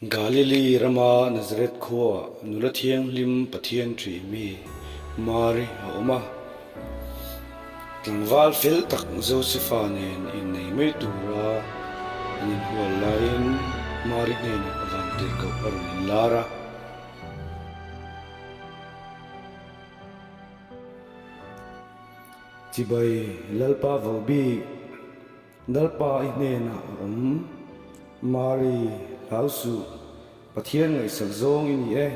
Galili rama Nazareth khuaah nula thianghlim Pathian ṭih mi Mari a awm a. Tlangval fel tak Josefa nen innei mai tura an inhual laiin Mari hnenah vantirhkoh a rawn inlar a. Chibai Lalpa Vohbik. Lalpa i hnenah a awm. Mari, hlau suh, Pathian ngaihsak zawng i ni e.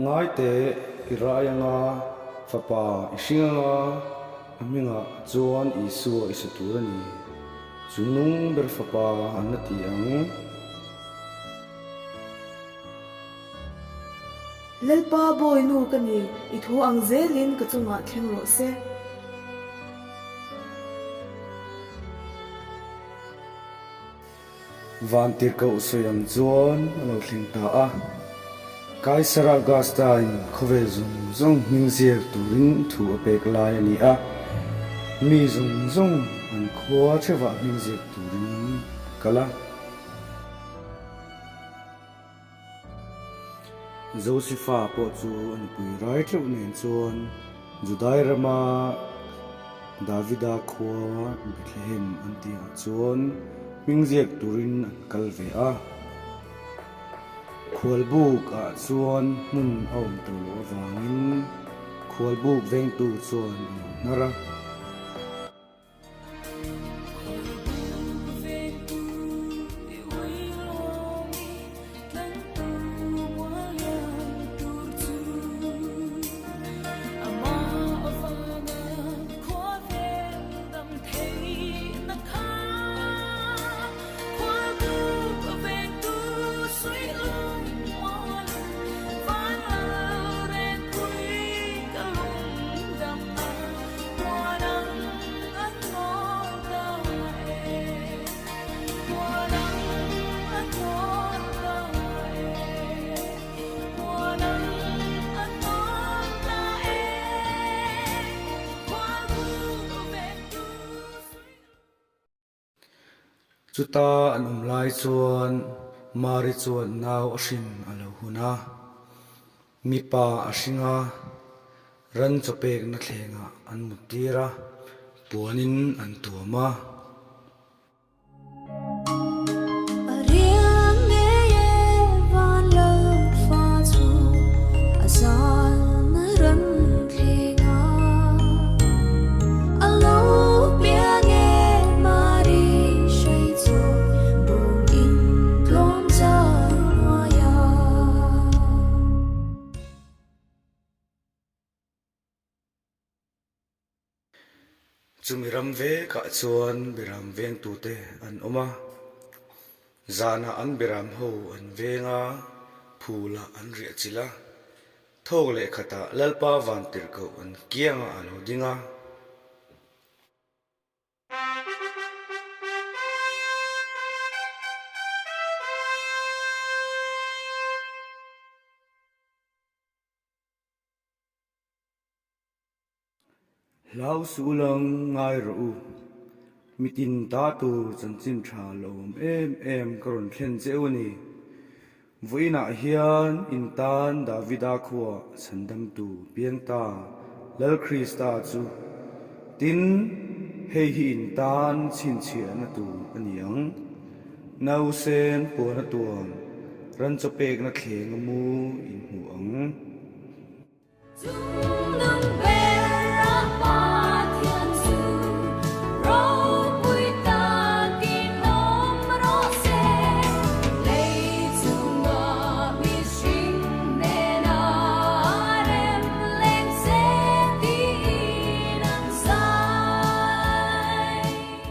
Ngai teh, i rai anga, fapa i hring anga, a hmingah chuan Isua i sa tur a ni. Chungnung ber fapa an la ti ang. Lalpa bawi nu ka ni, i thu ang zelin ka chungah thleng rawh se. Vantirhkoh sawi ang chuan a lo thleng ta a. Kaisar Augusta-in khawvel zawng zawng hming ziak turin thu a pek lai a ni a, mi zawng zawng an khua theuhah hming ziak turin a kal a. Josefa pawh chu a nupui rai teuh nen chuan Judai rama Davida khua Bethlehem an tihah chuan hming ziak turin an kal ve a. Khualbuk ah chuan hmun a awm tawh loh avangin khualbuk vengtu chuan a lo hnar a. Chuta an awm lai chuan Mari chuan nau a hrin a lo hun a, mipa a hring a. Ran chaw pekna thlengah an mut tir a, puanin an tuam a. A riang ngei e van lo fa chu a zalna ran thleng a. A lo piang e Mari hrai chu bawng in tlawm zai hnuai a. Chumi ram vekah chuan Biram vengtute an awm a, zanah an Biram ho an veng a, phulah an riah chilh a, thawk leh khatah Lalpa Vantirhkoh an kiangah a lo ding a. Hlau suh lang ngai rawh u. Mitin ta tur chanchin tha lo awm em em ka rawn thlen che u a ni. Vawiinah hian in tan Davida khuaa chhandamtu piang ta Lal Krista chu tin hei hi in tan chhinchhiahna tur a ni ang. Nausen puana tuam ran chaw pekna thleng a mu in hmu ang.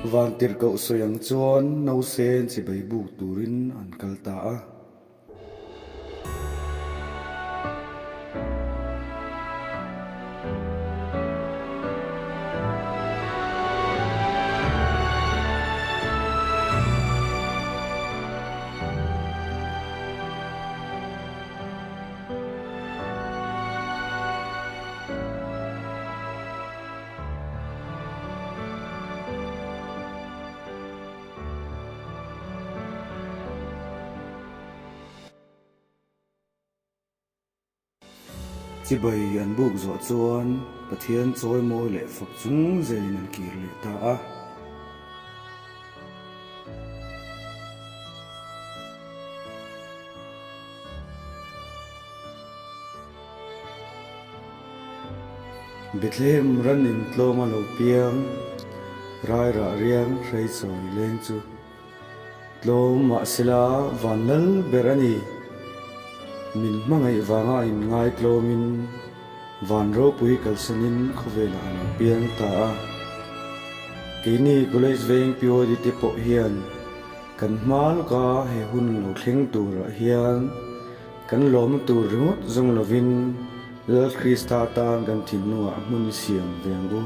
Vantirhkoh sawi ang chuan nausen chibai buk turin an kal ta a. Chibai an buk zawh chuan Pathian chawimawi leh fak chung zelin an kir leh ta a. Bethlehem ran in tlawm a lo piang, rairah riang hreichawi leng chu tlawm mahsela van lal ber a ni. Min hmangaih vanga in ngai tlawmin van ropui kalsanin khawvelah a lo piang ta a. Keini College veng POD te pawh hian kan hma lawka he hun lo thleng turah hian Kan lawmna tur ringawt zawng lovin Lal Krista tan kan thinlungah hmun i siam ve ang u.